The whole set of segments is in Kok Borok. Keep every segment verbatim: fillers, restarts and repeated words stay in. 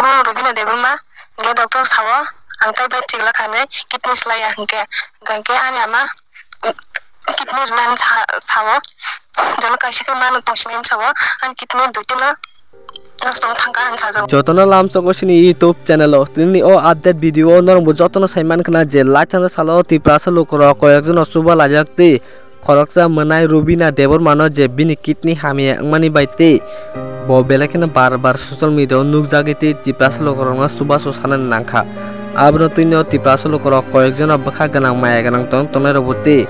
Rubina Debbarma, hingke doctor sao, ang tai bai chikla khanai, kidney slaiya hingke, hingke ani ama kidney rwnani sa-, sao, jono kaisa khe mano tongsinani sao, ani kidney duitino nokstong thangka hinwi sajak. Jotono lamsogo sini YouTube channel o, tini o update video o norokbo jotono sai mankha na je lai thangsa salo Tiprasa lukurok koyekjono chuba laijak tei khoroksa mwnai Rubina Debbarmano je bini kidney hamya wngmani bai tei bo belai kheno bar bar social media o nukjagwi tei Tiprasa lukurokno chubachu sanani nangkha. Abono twino Tiprasa lukurok koyekjono bwkha gwnang maya gwnang tong tongnai rokbo tei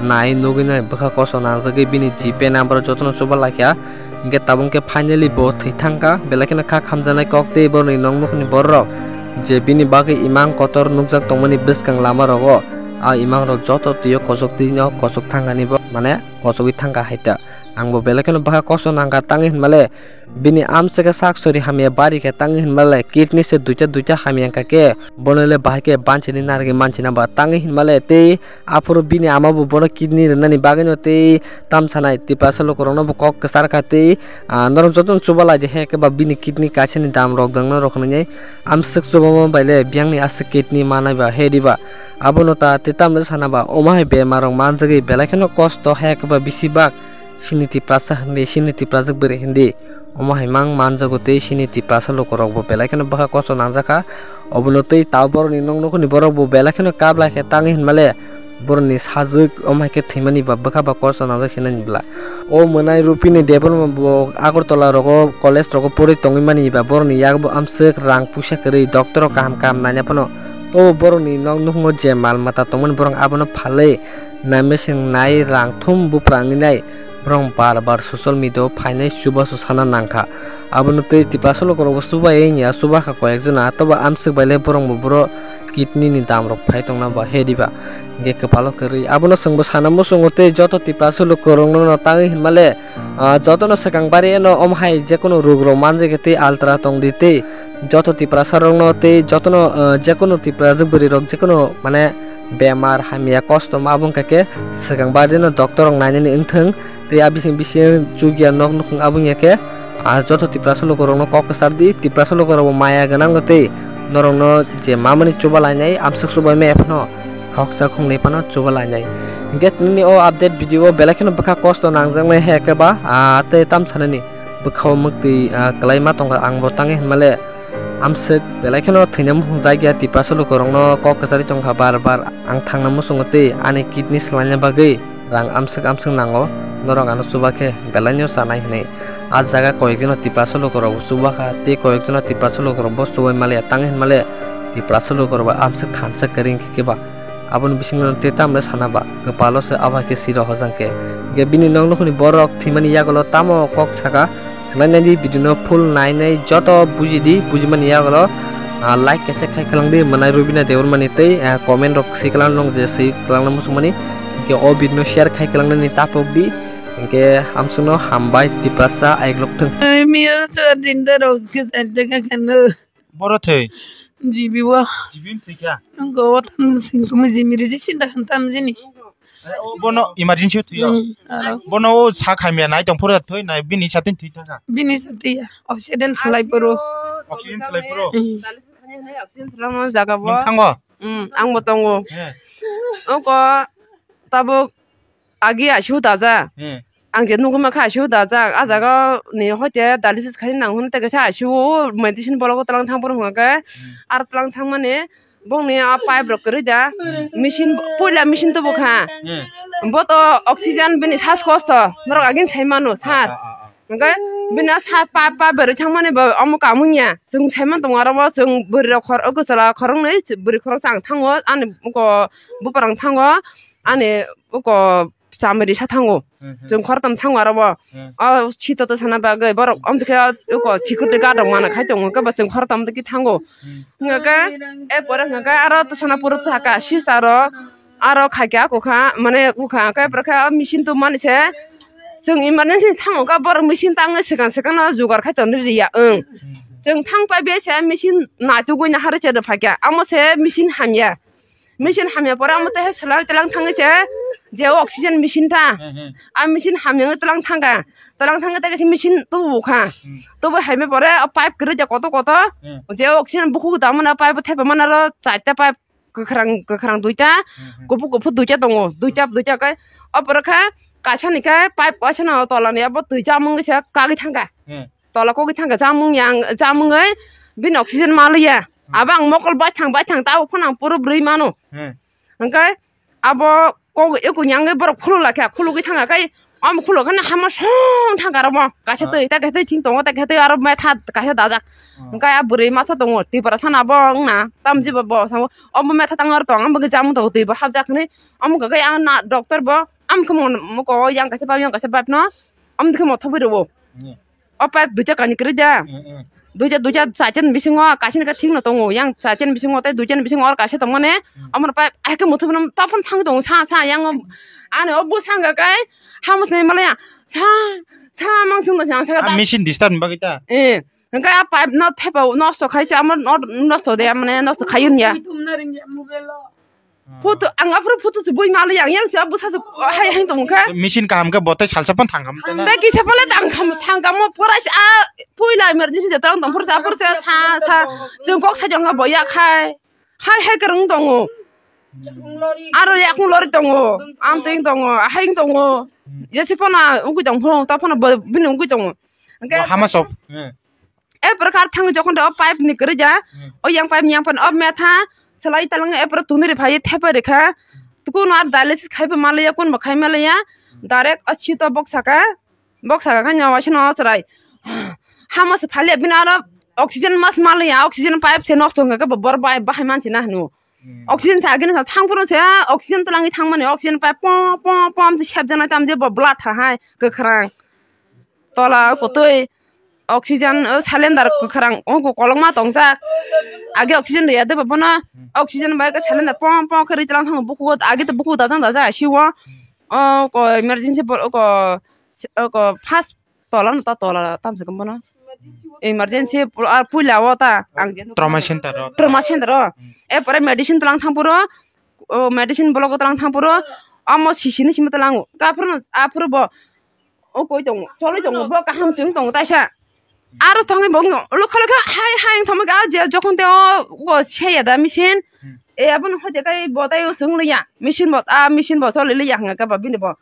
nai nugwi nai bwkha kosto nangjagwi bini G Pay number o jotono chuba laikha. Hingke tabuk khe finally bo thwi thangkha, belai kheno kha khamjaknai kok tei borokni nok nukhungni bororok je bini bagwi imang kotor nukjak tongmani bwskang lama rogo, a imang rok joto twi o kochok twi no kochok thangkani bo, mane kochogwi thangkha hai ta. Ang bo belai kheno bwkha kosto nangkha tangwi hinmale bini amswk khe sak sori hamya bari khe tangwi hinmale kidney se duita duita hamya wngkha khe bono le bahai khe bansini narwgwi mansina ba tangwi hinmale tei aphuru bini ama bo bono kidney rwnani bagwino tei tamsanai Tiprasa lukurokno bo kok kwchar kha tei, ah, norok jotono chuba lai di he khe ba bini kidney kaisani dam rok dangno rok hinwi amswk chubama bai le biyangni aswk kidney manai ba he diba abono ta tei tamle sana ba omo hai bemar rok manjagwi belai kheno kosto he khe ba bisi bak sini Tiprasa hindi sini Tiprajak bwrwi hindi. Omo hai mang manjago tei sini Tiprasa lukurok bo belai kheno bwkha kosto nangjakha. Obono tei ta borokni nok nukhungni borok bo belai kheno kap lai khe tangwi hinmale borokni sajwk omo hai khe thwimani ba bwkha ba kosto nangjak hinani bwla. O mwnai Rupini Debbarma bo Agartala rogo college rogo porwi tongwi mani ba borokni yak bo amswk rang puisa kwrwi doctor rok kaham kaham naina phano tobo borokni nok nukhungo je mal mata tongmani borok abono phalwi naimeseng nai rang thum bupra wngwi nai. Borok bar bar social media o phainai chubachu sana nangkha. Abono tei Tiprasa lukurokbo chubai wngya, chubakha koyekjona, tobo amswk baile borokbo boro kidney ni dam rok phai tongna ba he diba. Hingke kwpalo kwrwi. Abono chwngbo sana muchungo tei joto Tiprasa lukurokno no tangwi hinmale, ah, jotono swkang bari eno omo hai jekunu rug rok manjagwi tei altra tongdi tei joto Tiprasa rokno tei jotono, ah, jekunu Tiprasa bwrwi rok jekunu mane bemar hamya kosto ma bo wngkha khe swkang bari no doctor rok nainani wngthwng. Tei a bising bising chukya nok nukhung abo wngya khe, ah, joto Tiprasa lukurokno kok kwchar di, Tiprasa lukurokbo maya gwnang no tei norokno je mamani chuba lainai amswk chubai maya phano khoksa khungnwi phano chuba lainai. Hingke tini o update video o belai kheno bwkha kosto nangjaknai he khe ba, ah, tei tam sanani bwkha o mwktwi, ah, kwlai ma tongkha ang bo tangwi hinmale. Amswk belai kheno thwina muchung jakya Tiprasa lukurokno kok kwcharwi tongkha bar bar. Ang thangna muchungo tei ani kidney swlaina bagwi rang amswk amswk nango, norok ano chuba khe belaino chanai hinwi. A jaga koyekjono Tiprasa lukurokbo chubakha tei koyekjono Tiprasa lukurokbo chubai maliya tang hinmale Tiprasa lukurokbo amswk khansa kwrwi wngkhe khe ba. Aboni bisingo tei tamle sana ba, kwpalo se abo hai khe siro hojang khe. Hingke bini nok nukhungni borok thwimani yagulo tamo kok saka. Khwnai nai di video no full nai nai joto buji di, bujimani yagulo, ah, like kaisa khai khwlang di, mwnai Rubina Debbarmani tei, ah, comment rok si khwlang nung je si khwlangna muchungmani. Hingke o video no share khai khwlang nani tapok di. Hingke hamsungno hambai Tiprasa aiklok thung. Miya sa dinda rok khe sa jaga khano. Boro thwi? Jibi o. Jibi wng thwi kha? Wngkha o, tam sing tumi jimi riji sinda khan tam jini. Eh, o bono emergency o thwi o? Hmm, aro. Bono o sak hamya nai tong phuru thwi nai bini satin thwi thangkha? Bini sati ya. Oxygen salai poro. Oxygen salai poro? Hmm. Oxygen salai jaga bo. Nwng thango? Hmm, ang bo tongo. Eh. Oko tabuk agi ashu daja. Eh. Ang je nugwi mankha I C U dajak, ah jaga ni hoite dialysis khaina nang hwn tei kaisa I C U o medicine bolok o twlang thang phuru hwnkha khe, hmm, aro twlang thangmani bongni a pipe rok kwrwi da, hmm, machine, puila machine tubu kha. Hmm. Bo to oxygen bini sas kosto, norok agini sai mano sir. Ah, ah, ah, ah. Hwnkhe bini a sa pipe, pipe berwi thangmani bo omo kamung ya, chwng sai man tongo aro bo chwng bwrwi rok khor-, o kwchwla khoroknwi, bwrwi khoroksa ang thango ani buko buphang thango ani buko. Chamari sa thango. Hmm, hmm. Chwng khoroktham thango aro bo. Hmm. O sito to sana bagwi borok omtwkhe uko security guard rok mana khai tongo, khe bo chwng khoroktham thango. Hmm. Hwnkhe e pore hwnkhe aro to sana puro saka sister rok aro khaikhe ako kha, mane ukha khe borok khe o machine tubumani se chwng emergency thango khe borok machine tangwi swkang swkang no jugar khai tonwi riya wng. Hmm. Chwng thang pai be se machine natugwi nahar se rw phaikha, amo se machine hamya. Machine hamya pore amo tei selai telang thangwi se Je oxygen machine ta. Hmm, hmm. A machine hamyang tlang thangka. Tlang thangka ta kaisa machine tubu kha. Hmm. Tubu haime pore o pipe kwrwi ja koto koto. Hmm. Je oxygen bukhuk da mana pipe thepa mana ro chaita pipe kwkhwrang kwkhwrang duita. Hmm, hmm. Kuphur kuphur duita tongo. Duita duita kai o pore kha kaisa ni khe pipe waisa no tola ni abo twi chamung se kagwi thangka. Hmm. Tola kogwi thangka chamung yang chamung oi bini oxygen maliya. Hmm. Abo ang mokol bai thang bai thang ta phano ang puro bwrwi mano. Hmm. Hwnkhe abo kok eko nyangwi borok khuluk lakha, khulugwi thangkha khai omo khuluk kheno hama song thangkha aro mo kaisa twi, ta kaisa twi thing tongo, ta kaisa twi aro metha kaisa dajak. Hwnkhe a bwrwi masa tongo, Tripura sana bo wngna, tamo jeba bo sango, omo metha tang aro tong, omo khe jamung tongo, twi bo hapjak hinwi, omo khe ang na doctor bo, omo khe mo, moko yang kaisa bab, yang kaisa bab no, omo khe mo thobwi rwo. O pipe duita kani kwrwi da. Mm, mm. Duita, duita chachen bisingo kaisa ni khe thik no tongo. Yang chachen bisingo tei duita ni bisingo or kaisa tongmani. Mm. Amar pipe aike muthubno tapon thang tongo sa, sa yang ani o bwsang kai hamus ni malaya sa, sa mang sung sa sa. A machine disturb ni bagwi ta? Eh, hwnkhe a pipe no thepa nosto khai cha, amar no nosto de, mane nosto khayun ya. Photo, ang aphuru photo se bui mali, ang yang se bwsa se hai hai tong kha. Machine kaham khe bo tei salsa phan thang kham tena. Tei kisa pale thang kham, thang kham mo pura se a puila emergency jatang tong phuru sa phuru sa sa sa. Chwng kok sa jong bo ya khai. Hai hai kwrwng tongo. Aro yakung lori tongo. Am teng tongo, hai tongo. Jesi phana ungui tong phuru ta phana bini ungui tongo. Bo hama sop. Eh. E prokhar thang jokhon o pipe ni kwrwi ja, hmm, o yang pipe yang pan o metha salai talang e pro tuniri phai thepa rikha. Tukun ar dialysis khai pa malaya, kun ba khai malaya, direct o sito bok saka, bok saka kanya waisa no chwrai. Hama se phalia bini aro oxygen mas malaya, oxygen pipe se nosto wngkha khe bo bor bai bahai mansi na hanu. Hmm. Oxygen sa agini sa thang phuru se oxygen twlangwi thangmani oxygen pipe pom pom pom se sep jana tam je bo blood tha hai kwkhwrang. Tola kotoi oxygen, o, cylinder kwkhwrang, o, ko-, kolokma tongjak. Age oxygen rwya de bono, oxygen bai khe cylinder pom pom khe rwi tlang thango bukugo, age to bukugo dajang dajak I C U o. O, ko emergency bo-, o, ko, o, ko first tola no ta tola tam se bono. Emergency pu-, a, puila o ta ang je trauma center o. Trauma center o. E pore medicine tlang thang puro, o, medicine block o tlang thang puro, amo sisi ni simi tlang o. Ka phuru no, a phuru bo, o koi tongo, choli tongo, bo kaham chwng tongo taisa. Aro thangwi bo wngyo, lokha lokha hai hai wng thangma khe, a je jokhon te o, o seya da machine. Hmm. E abono hoite kai bo tai o chwng liya, machine bo, a machine bo choli liya hwnga khe ba bini bo.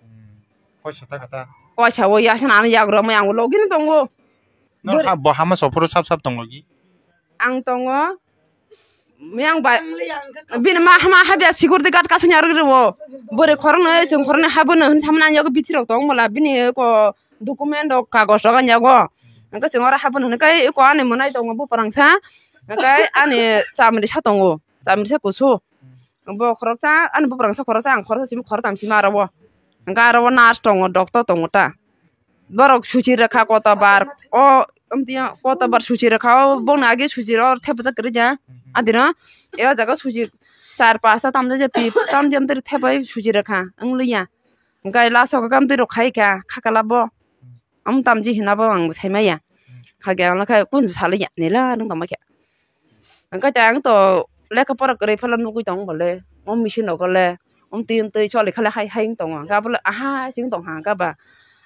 Hmm. Koisa ta kata. Koisa o yasa na ani yak rw ma yang logi ni tongo. Nor ha, bo hama sophuru sap sap tongo gi? Ang tongo. Yang bai bini ma hama habya security guard kasuni arok rwo. Bore khoroknwi chwng khoroknwi habono hin samani ang yago bithi rok tong mala bini ko document rok kagoj rok ang yago. Angkhe chwng oro habono hin kai ko ani mwnai tongo buprang sa. Angkhe ani chamri sa tongo. Chamri sa kusu. Bo khoroksa ani buprang sa khoroksa ang khoroksa simi khoroktam simi aro bo. Angkhe aro bo nurse tongo, doctor tongo ta. Borok suchi rwkha kotobar, o, amtwi kotobar suchi rwkha, o, bongni age suchi rw thepajak kwrwi ja. Mhm. Adino, e o jaga suchi char pasta tamjak je pi, tamjak amtwi thepai suchi rwkha, wng liya. Hwnkhe last o khe amtwi rok khai kha, khakala bo. Am tamji hinabo ang sai maya. Khakhe ang khe kun salai ya, nila nung tongma khe. Hwnkhe ta ang to lekha pora kwrwi phano nugwi tongo bole, o machine rogo le, o twi twi choli khale hai hai wng tongo, hwnkhe abo le aha sing tong ha hwnkhe ba.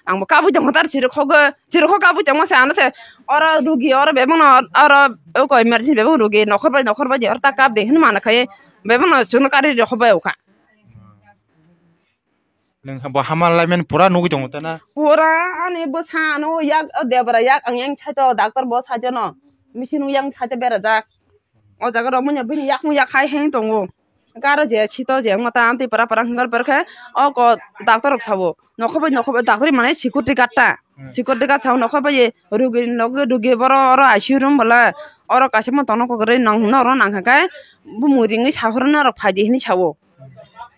Ang bo kabui tongkha tar chirikhok, chirikhok kabui tongma se ano se, oro rugi, oro bebakno, oro oko emergency bebak rugi, nokhor bai, nokhor bai, oro ta kap de hinwi mana khai, bebakno chwngno kari rokho bai okha. Nwng bo hama laimani pura nugwi tongo tana? Pura ani bwsa ano yak, o debra yak ang yang saito, doctor bo saito no. Machine yang saito berajak. O jaga rok munya bini yak muya khai heng tongo. Garo je sito je mata amtwi para para hingar berkhe o ko doctor rok sabo. Nokho bai nokho bai doctor mane security guard ta. Hmm. Security guard sao nokho bai rugi nogo rugi boro oro I C U room bwla. Oro kaisa mo tono kok rwi nang hwnwi oro nang kha khe bumung ringwi sahoro norok phaidi hinwi sao.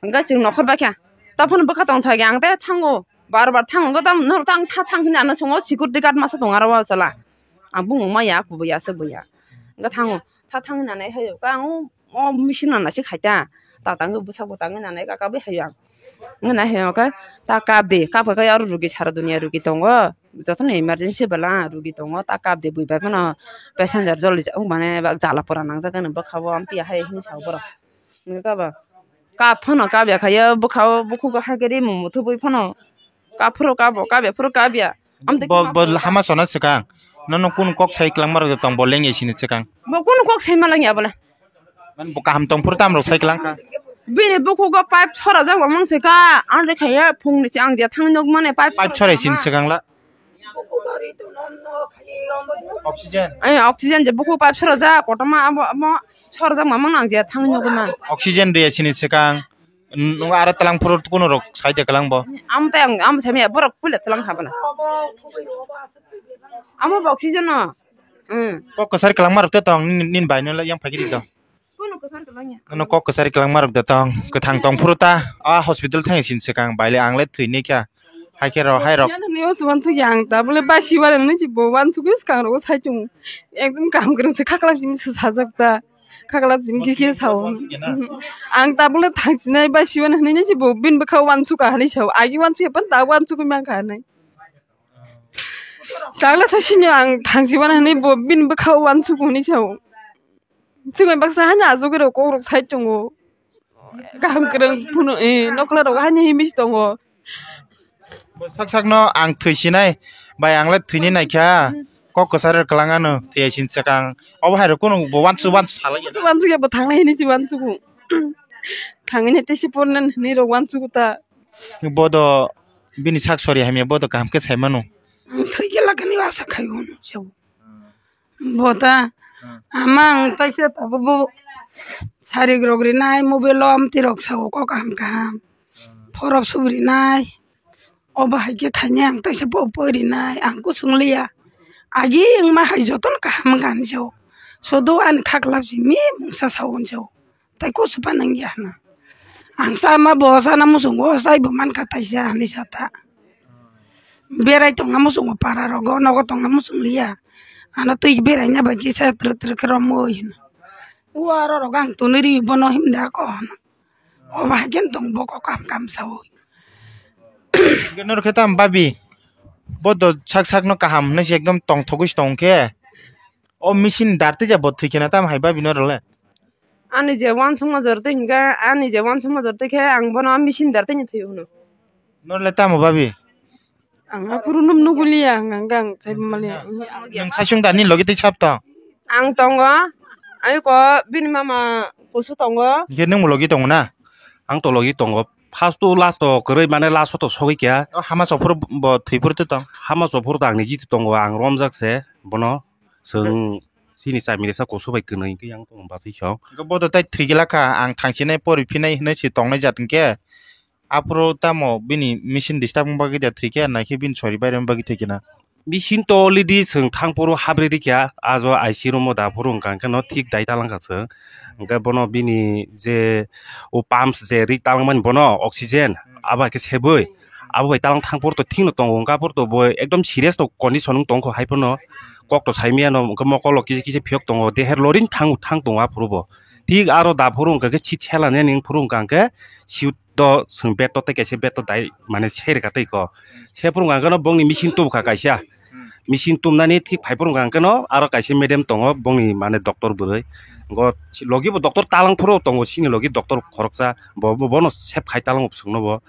Hwnkhe chwng nokhor bai kha. Taphano bwkha tong thai ang tei thango. Bar bar thango. Hwnkhe tamo norok tang tha thang hinwi ano chwngo security guard masa tongo aro o chwla. Ang bumung maya kubui aswk buya. Hwnkhe thango. Tha thang hinwi nanai haio. Khe ang o machine no naisik khai ta. Ta tangwi bwsakbo tangwi nanai kaka bai haio ang. Hwnkhe nai haio khe ta kap di. Kap kha khe aro rugi sara dunia rugi tongo. Jotono emergency bwla rugi tongo. Ta kap di bui bai phano passenger joli jak mane jala pora nangjak ani bwkha o amtwi hai hinwi sao borok. Hwnkhe khe ba. Kap phano kap ya khayo, bwkha o bukhuk o hakhe ri mung muthubwi phano kap phuru kabo, kap ya phuru kap ya. Amtwi Bo, khe bo hama sona swkang. Nono kun kok sai kwlangma rok tong, bo leng ya sini swkang. Bo kun kok sai ma lang ya bole. Man bo kaham tong phuru tam rok sai kwlang kha. Bini bukhuk o pipe sora jak mamang se ka, ang re khaye phung ni se ang je thang nok mane pipe. Pipe sorai sini swkang la. Oxygen. Eh, oxygen je bukhuk pipe sora jak, kotorma abo, abo sora jak mamang ang je thang nok man. Oxygen de sini swkang. Nung ara talang phuru kuno rok sai de kwlang bo. Am tai ang, am sai me borok pule talang kha bana. Amo bo oxygen no. Hmm. Kok kwsari kwlangma rok te tong, nin, nin bai no yang phagiri do. Kuno kwsari kwlangya. Nono kok kwsari kwlangma rok de tong, kwthang tong phuru ta, a hospital thang sin swkang, bai le ang le thwi ni kha. Hai khe ro, hai rok. Yan ni os wan su yang ta, bole ba si wan ni ji bo wan su kus kang ro sai chung. Ekdom kam kren se khakla jim se sajak ta. Khakla jim kis kis sao. Ang ta bole thang sinai ba si wan ni ji bo bin bwkha wan su ka hani sao. Agi wan su pan ta wan su man ka nai. Tagla sa sini ang thang si wan ni bo bin bwkha wan su ni sao. Chwng baksa hani asugwi rok kok rok sai tongo. Kaham kwrwng phunu, eh, nokla rok hani himwi tongo. Bo sak sak no ang thwi sinai, bai ang le thwini naikha, kok kwcharo kwlangano thwi sin swkang. Obo hai rok kunu bo wansu wansu salai. Wansu ya bo thangnai hini si wansu. Thangni tei si pornan hini rok wansu ta. Bodo bini sak sori hamya bodo kaham khe sai mano. Thwi gela kani asa khai hunu. Bota. Hmm. Ama ang taisa tabuk bo sarik rok rinai, mobile o amtwi rok sao kok kaham kaham. Hmm. Phorok suk rinai. Obo hai khe khainai ang taisa bo poi rinai, ang kusung liya. Agi wngma hai jotono kaham wngkha hinwi sao. Sodo ani khaklap simi mungsa sao hinwi sao. Tai kusu pa nang ya hwnwi. Ang sama bo sana muchungo, sai bo mankha taisa hinwi sa ta. Berai tongna muchungo para rogo, nogo tongna muchung liya. Ano twi berai na bai kisa trwk trwk khe romwi hwnwi. Uaro rogo ang tonwi ri bono himda ko hwnwi. Obo hai khe tong bo kok kam kam sawi. Norok khe tam babi. Bo do sak sak no kaham hwnwi se ekdom tongthogwi se tong khe. O machine dar twi ja bo thwi khe na tam hai babi norok le. Ani je wansukma jor twi hinkhe, ani je wansukma jor twi khe ang bono machine dar twi thwi hwno. Norle tamo babi? Ang aphuru num nuguliya, ang, ang, ang, sai maliya. Nwng saichung da ni logi twi sap tong? Ang tongo, ai ko bini mama kusu tongo. Hinkhe nwng logi tongo na? Ang to logi tongo. First to last to kwrwi mane last to sogwi kya. O hama sophuru bo thwi phuru twi tong? Hama sophuru to ang niji tongo, ang romjak se bono. Chwng chini chami resa kusu bai kwnwi hwnkhe yang tong bachwi song. Hwnkhe bodo tai thwi gila kha, ang thangsinai pori phinai hinwi se tongnai jat hwnkhe, aphuru tamo bini machine disturb wng bagwi da thwi khe, naikhe bini sori bairem bagwi thwi khe na. Machine to already chwng thang phuru habri rikya, ajo I C room o da phuru wngkha, hwnkhe no thik dai talang kha chwng. Hwnkhe bono bini je o pumps je ri talangmani bono oxygen, abo hai khe sebwi. Abo bai talang thang phuru to thik no tongo, hwnkha phuru to bo ekdom serious to condition wng tongkho hai phano. Kok to saimaya no, hwnkhe mokolo kisa kisa phiyok tongo, deher lorin thang, thang tongo aphuru bo. Thik aro da phuru hwnkha khe chit sela nini phuru hwnkha hwnkhe siut do chwng bed to tei kaisa bed to dai mane serika tei ko. Se phuru hwnkha hwnkhe no bongni machine tubukha kaisa. Machine tumnani thik phai phuru hwnkha hwnkhe no aro kaisa madam tongo bongni mane doctor bwrwi. Go logi bo doctor talang phuru tongo, sini logi doctor khoroksa bo, bo, bono sep khai talang bo chwngno bo.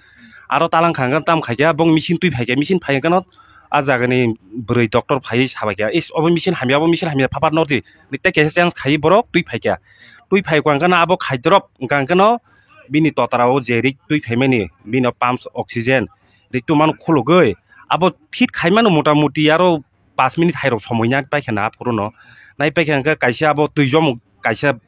Aro talang kha hwnkhe tam khaikhe bong machine twi phaikhe, machine phai hwnkhe no a jagani bwrwi doctor phaiwi sabaikha, "Is, obo machine hamya, obo machine hamya, phapar nordi." Tei kaisa change khai borok twi phaikha. Twi phai hwnkhe no abo khai drop hwnkha hwnkhe no bini totra o je rik twi phaimani, bini o pumps oxygen rik twi mano khulugwi abo fit khaimano mota moti aro pash minute hai rok somoi nai paikha na aphuru no. Nai paikha hwnkhe kaisa abo twi jomuk kaisa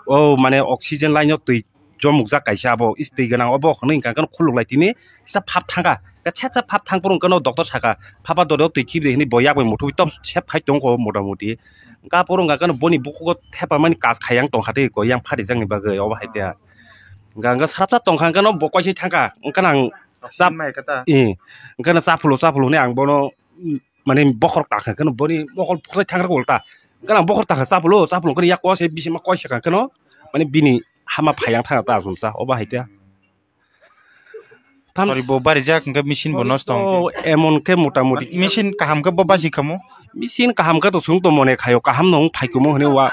o mane oxygen line o twi jomukjak kaisa abo is twi gwnang obo hwnwi hwnkha hwnkhe khuluk lai tini kisa phap thangkha. Kisa phap thang phuru hwnkhe no doctor saka, "Phapa doro twi khibidi," hwnwi bo yak bai muthubwi top sep khai tongkho mota moti. Hwnkhe aphuru hwnkha hwnkhe boni bukhugo thepamani kas khayang tongkha tei ko yang pharijakni bagwi obo hai tei. Hwnkha hwnkhe srapsa tongkha hwnkhe no bo koisai thangkha hwnkhe nang chap-, Oxygen mai khe ta. Eh, hwnkhe no chaphulo chaphulo hwnwi ang bono mane bokhorok ta khe, boni mokol phusai thangrok ulta. Gana bokhorok ta khe chaphulo, chaphulo khe yak kose bisima koise kha kheno, mane bini hama phayang thang ta asumsa, obo hai ta. Tam Sorry, bo barijak hwnkhe machine bo nosto hwnkhe. Emon khe mota moti. Machine kaham khe bo basi khamo? Machine kaham khe to chwng to mone khayo, kaham no wng phaikumo hwnwi wa.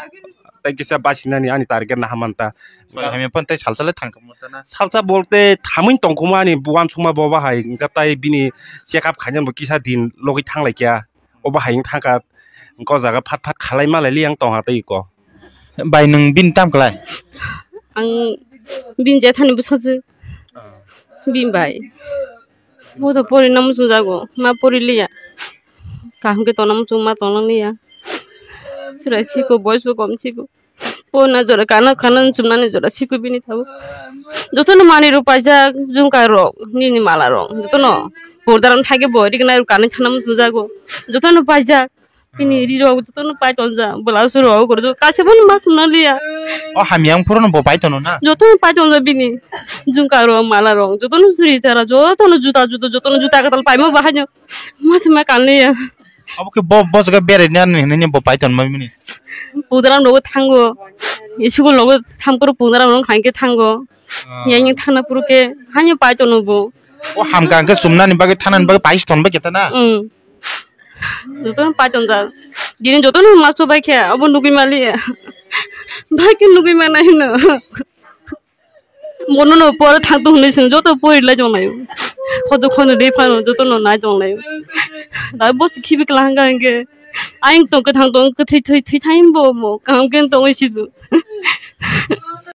tei kisa basinani ani target naha manta. Sori hamya phan tei salsa le thangkha manta na? Salsa bolte thamwi tongkhuma ani uansukma bo bahai, hwnkhe tei bini check up khainani bo kisa din logwi thanglaikha. O bahai wng thangkha, o jaga phat phat khalai malai li ang tongha tei ko. Bai nwng bini tam klai? Ang bini jethani bwsajwk. Bini bai. Bo to pori na muchung jago, ma pori liya. Kaham ke tona muchung ma tona liya. Sura siko, boys bo kom siko. Pona jora kana kana chumnani jora siko bini thabu. Jotono mani rok paijak, jungka rok, nini mala rok. Jotono. Pordaram thage bo, rikna rok kanwi thana muchung jago. Jotono paijak. Bini rirok jotono pai tonjak, blouse rok, goro kaisa bono ma sumna liya. O hamya wng phuru no bo pai tono na? Jotono pai tonjak bini. Jungka rok, mala rok, jotono suri sara, jotono juta, juta, jotono juta kwtal paima bahaino. Ma sima kan liya. Abo khe bo, bo jaga berai na hinwi bo pai tonma bini. Pudra nogo thango. School nogo thamkoro pudra rok khankhe thango. Ah. Yang yang thana puru khe haino pai tono bo. O hamka hwnkhe chumnani bagwi thanani bagwi pai tonba khe ta na? Mm. Jotono pai tonjak. Dini jotono ma chubai khe abo nugwi maliya. Bai khe nugwi mana hino. Bono no pore thang tong hinwi chwng joto pori lai tong laio. Khoto khono de phano jotono nai tong laio. Da bo se khibi kla hanga hingke. Ayang tong khe thang tong khe thwi thwi thwi thai bo mo. Kaham khe tong oi sidu.